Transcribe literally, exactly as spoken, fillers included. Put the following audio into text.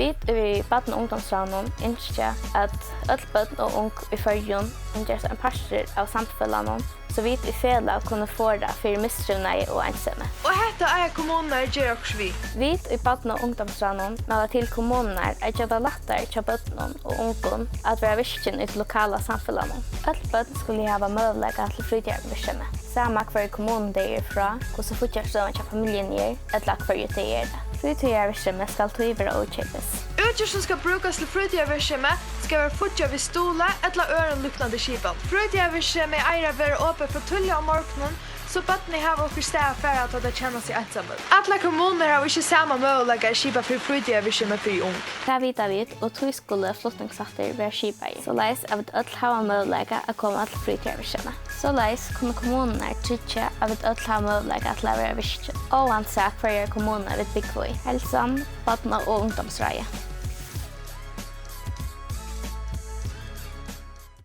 Vit í Barna- og ungdómsráðnum ynskja, at øll børn og ung í Føroyum kunnu gerast ein partur av samfelagnum, so vit í felag kunnu forða fyri mistrivnaði og einsemi. Og hetta eiga kommunurnar at gera okkurt við. Vit í Barna- og ungdómsráðnum mæla til kommunurnar at gera tað lættari hjá børnum og ungum at vera virkin í tí lokala samfelagnum. Øll børn skulu hava møguleika til frítíðarvirksemi, sama hvørji kommunu tey eru frá, hvussu fíggjarstøðan hjá familjuni er, ella hvørji tey eru. Frítíðarvirksemi skal tí vera ókeypis. Útgerð, sum skal brúkast til frítíðarvirksemi, skal vera fíggjað við stuðli ella øðrum líknandi skipum. Frítíðarvirksemi eigur at vera opið frá tíðliga um morgunin, so børnini hava okkurt stað at fara, tá tey kenna seg einsamøll. Allar kommunur hava ikki sama møguleika at skipa fyri frítíðarvirksemi fyri ung. Tað vita vit, og tí skulu flutningshættir vera skipaðir, soleiðis at vit øll hava møguleika at koma til frítíðarvirksemi. Soleiðis kunnu kommunurnar tryggja, at vit øll hava møguleika til at vera virkin, óansæð hvørjari kommunu vit búgva í. Heilsan, Barna- og ungdómsráðið.